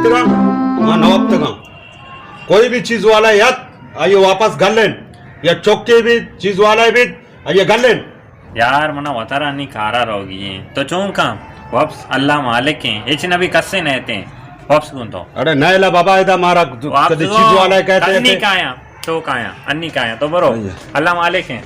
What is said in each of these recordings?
ما نہ وپتگاں۔ کوئی بھی چیز والا یت، آئیے واپس گلین۔ یا چکے بھی چیز والا بھی، آئیے گلین۔ یار، منا وتارا انی کارا روگی ایں۔ تو چون کن؟ وپس اللہ مالک ایں۔ ہچ نہ بھی کسے نہ اتیں۔ وپس گون تو۔ اڑے نہ الا بابا، ادا مارا واپس کدی گون۔ چیز والا کہتے انی کایا، تو کایا، انی کایا۔ تو برو۔ اللہ مالک ایں۔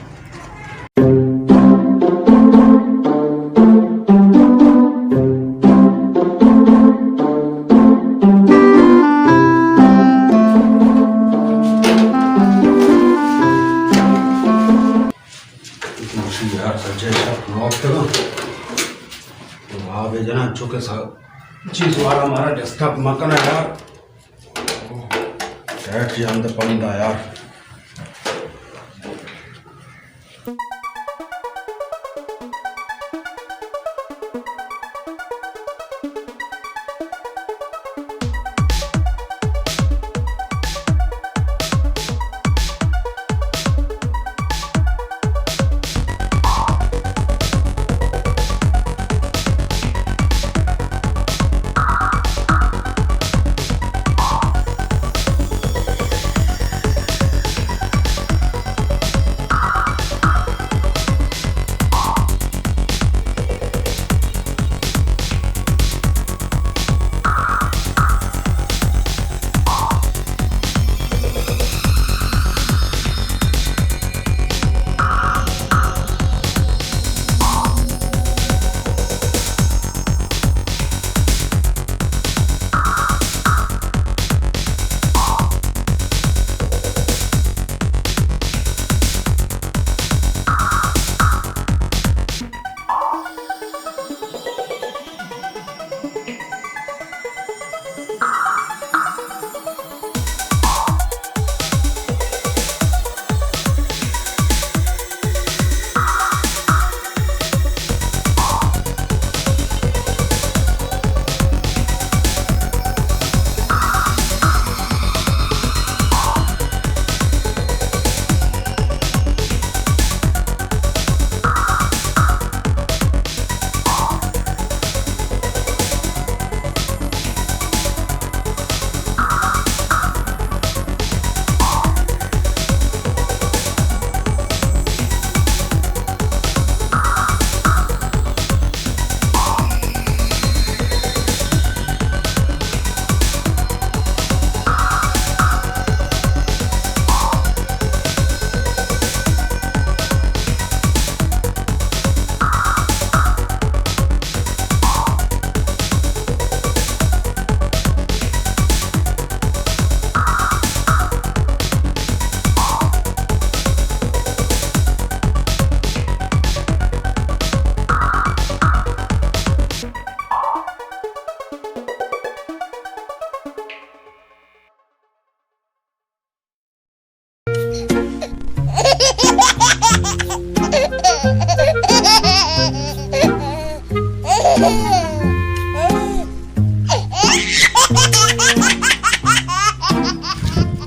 ماشین یار سجے شپ نوٹ کرو۔ تو آ بے جنا چوکے سا چیز والا مارا ڈسٹرب مکنا یار۔ ٹیٹ جی اندر پندا یار۔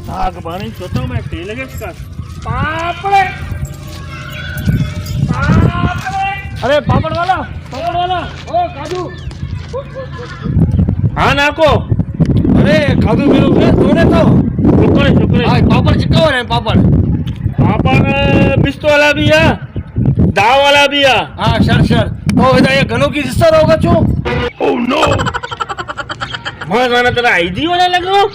آگ بانی چوتو میں تیل گٹ کر۔ پاپڑے۔ پاپڑے۔ ارے پاپڑ والا، پاپڑ والا۔ او کاجو۔ ہاں ناکو۔ ارے کاجو میرو کے توڑے تو۔ شکر ہے، شکر ہے۔ ہاں، پاپڑ چکا ہو رہے ہیں، پاپڑ۔ پاپڑ، بست والا بھی ہے، داو والا بھی ہے۔ ہاں، شر، شر۔ تو ادا یہ گنو کی حصہ رہوگا چو؟ او نو! میں گانا ترا آئی ڈی والا لگ رہا ہوں۔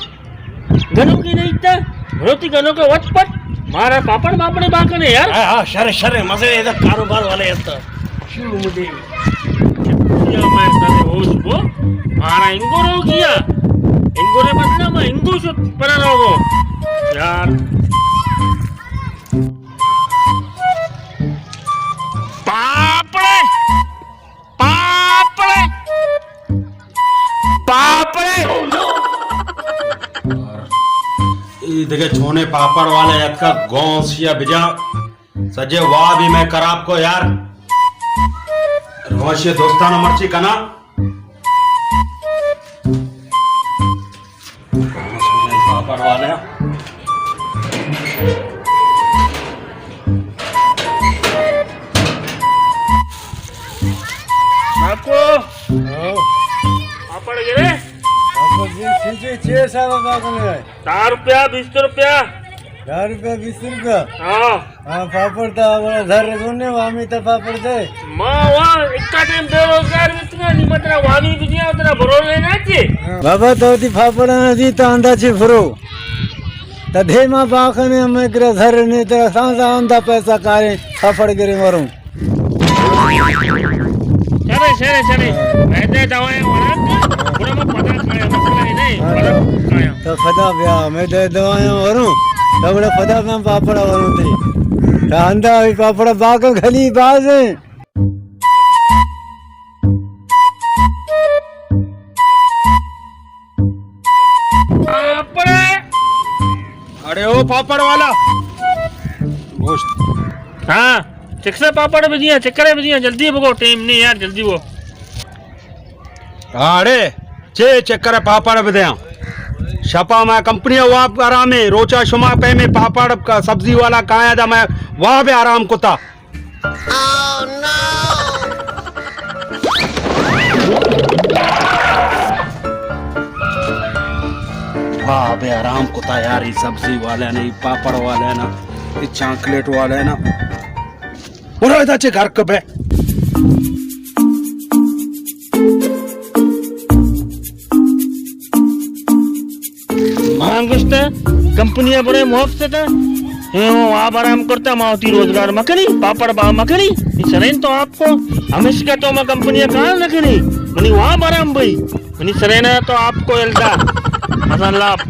گنوکی نہیں تا، روتی گنوکے وت پٹ، مارا پاپڑ ماپڑے باکنے یار۔ ہاں، ہاں، شر، شر، مزے ادا کاروبار والے ہستا۔ شروع مجھے۔ یا میں تنے ہوش کو، مارا انگو رو گیا۔ انگو نے بدلا میں انگو شد پرا رو گو۔ یار۔ پاپڑے۔ پاپڑے، پاپڑے۔ اے دگہ چونے پاپڑ والا یکا گونسیا بجا۔ سجے وا بھی میں خراب کو یار۔ روشے دوستانہ مرچی کنا۔ پاپڑ والے۔ ناکو۔ ہاں۔ پاپڑ گرے؟ اب جی، چیزیں چھ سال باقی ہے۔ دہ روپیہ، بیست روپیہ۔ دہ روپیہ، بیست روپیہ؟ ہاں۔ ہاں، پاپڑ تا بڑا زر گنے، وامی تا پاپڑ دے۔ ما وا اکا ٹائم بے روزگار بیتگا، نی مترا وامی بجیا، ترا برو لینا چے۔ بابا، تو تی پاپڑ نہ دی، تو آندا چے برو۔ تا دے ما باخنے، ہمیں کرا زر نے، ترا سانسا آندا پیسہ کاریں، پاپڑ گرے مروں۔ چلے، چلے، چلے۔ میں دے دوائیں ورا، گڑا میں پدا کھایا، مسئلہ ہی نہیں، پدا کھایا۔ تو پدا بیا، میں دے دوائیں وروں۔ تو بڑا پدا میں پاپڑا وروں تئی۔ تو ہندا بھی پاپڑا باغ گھلی باز ہیں۔ پاپڑ۔ اڑے او پاپڑ والا۔ گوشت۔ ہاں، چکسے پاپڑ بدیاں، چکرے بدیاں، جلدی بگو، ٹائم نہیں یار، جلدی بگو۔ اڑے، چے چکر پاپڑ بدیاں؟ شپا میں کمپنی واب آرامے، روچا شما پیمے پاپڑ کا سبزی والا کایا دا میں واب آرام کتا۔ واہ، بے آرام کتا یار، ای سبزی والے نے، ای پاپڑ والے نا، ای چاکلیٹ والے نا۔ برو ادا چے گھر کبے۔ ما گوشتہ کمپنی برے محافظت ہے۔ اے ہوں آپ آرام کرتا، ما ہوتی روزگار مکنی، پاپڑ با مکنی۔ ای سرین تو آپ کو، ہمیشہ تو ما کمپنی کار نکنی۔ منی واب آرام بھئی۔ منی سرینا تو آپ کو الدا۔ حسن لاپ۔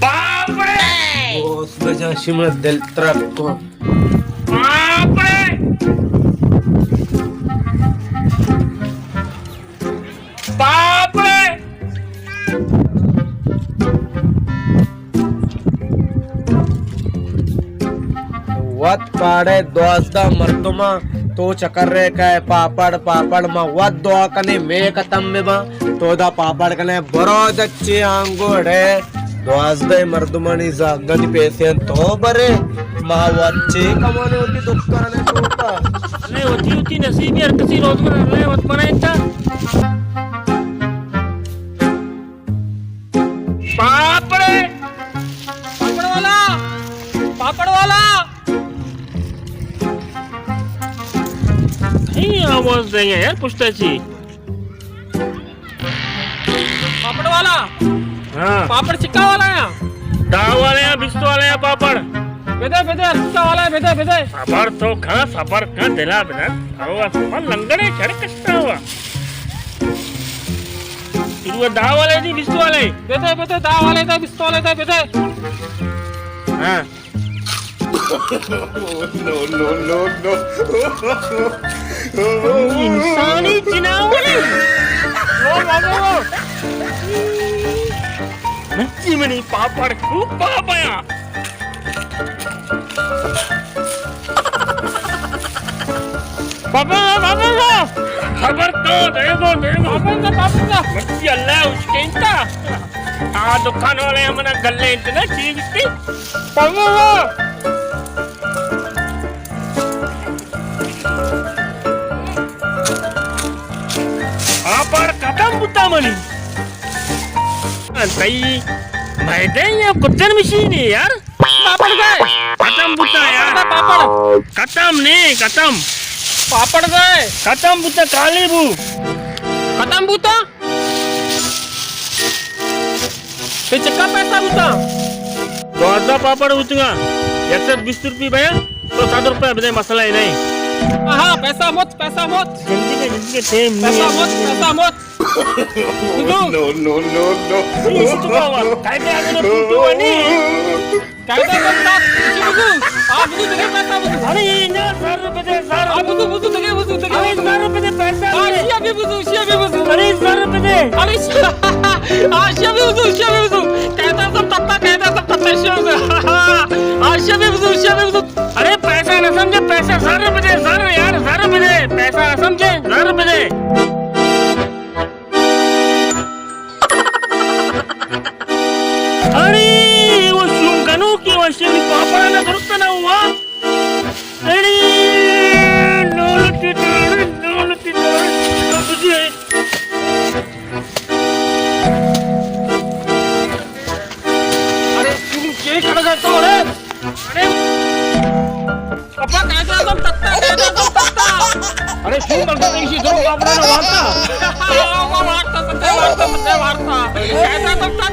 باپ رے! اوس بجا شمع دل ترک کو۔ باپ رے! باپ رے! وت پاڑے دوازدہ مردماں تو چکر رے کئے پاپڑ پاپڑ، ما وت دعا کنے مے ختم بباں، تو دا پاپڑ کنے برو دچے آنگوڑے۔ دوازدہ مردمانی زاگانی پیسے تو برے، ما وت چے کمانے وتی دکانے توکا۔ اللہ وتی وتی نصیب، ہر کسی روزگار اللہ وت بنائینتا۔ پاپڑے! پاپڑ والا! پاپڑ والا! کہیں آواز دیں یار، پشتا چی؟ پاپڑ والا! ہاں۔ پاپڑ چکا والا ہے؟ دہ والے ہیں، بیست والے ہیں پاپڑ۔ بدے، بدے، چکا والا ہے، بدے، بدے۔ صبر تو کھا، صبر کھا، دلا بنا۔ او صبر لنگڑے چڑھ کشتا ہوا۔ تو دہ والے دی، بیست والے۔ بدے، بدے، دہ والے دا، بیست والے دا، بدے۔ ہاں۔ نو، نو، نو، نو۔ انسانی جناور۔ مرچی منی پاپڑ کو پاپیا۔ بابا، بابا، خبر تو دے دو، دے دو۔ بابا، بابا۔ مرچی اللہ اشکینتا۔ آ دکان والے ہمنا گلے انت نا، چی بیتی؟ پاپڑ! پاپڑ ختم بوتا منی۔ تئی میدے یا کتر مشین ہے یار۔ پاپڑ دے۔ ختم بوتا یار۔ پاپڑ۔ ختم نہیں، ختم۔ پاپڑ دے۔ ختم بوتا، کالی بو۔ ختم بوتا؟ تے چکا پیسہ بوتا؟ دوازدہ پاپڑ بوتگا، یک سد بیست روپی بیا، تو سد روپے بدے، مسئلہ ہی نہیں۔ ہاں، پیسہ مت، پیسہ مت۔ جلدی کا، جلدی کا، ٹائم نہیں ہے۔ پیسہ مت، پیسہ مت۔ نو، نو، نو، نو۔ یہ تو کیا ہوا؟ کہتے ہیں، اگر تو تو نہیں۔ کہتے ہیں، تو تو بزو۔ آ بزو، دگہ پیسہ بزو۔ ارے، یہ نا، سر۔ آ، بزو، بزو، دگہ بزو، دگہ بزو۔ ارے، سر پہ دے پیسہ آ، دے۔ شیا بھی بزو، شیا بھی بزو۔ ارے، سر پہ دے۔ ارے، شیا، آ، شیا بھی بزو، شیا بھی بزو۔ کہتا سب تتا، کہتا سب تتا، شیا بزو۔ آ، شیا بھی بزو، شیا بھی بزو۔ ارے، پیسہ نہ سمجھے، پیسہ سر پہ دے، سر یار، سر پہ دے۔ پیسہ نہ سمجھے، سر پہ دے۔ ارے، وہ شوم کنو کہ وہ شیمی پاپڑ درست نہ ہوا۔ اڑے، نولتی، اڑے، نولتی، اڑے، اڑے، تو چے کر رہا تو، اڑے؟ اڑے، ابا، کہتا تم تتا، کہتا تم تتا۔ اڑے، شو بندہ نہیں سی، درو باپڑا نہ وارتا۔ وارتا، وارتا، وارتا، وارتا۔ کہتا تم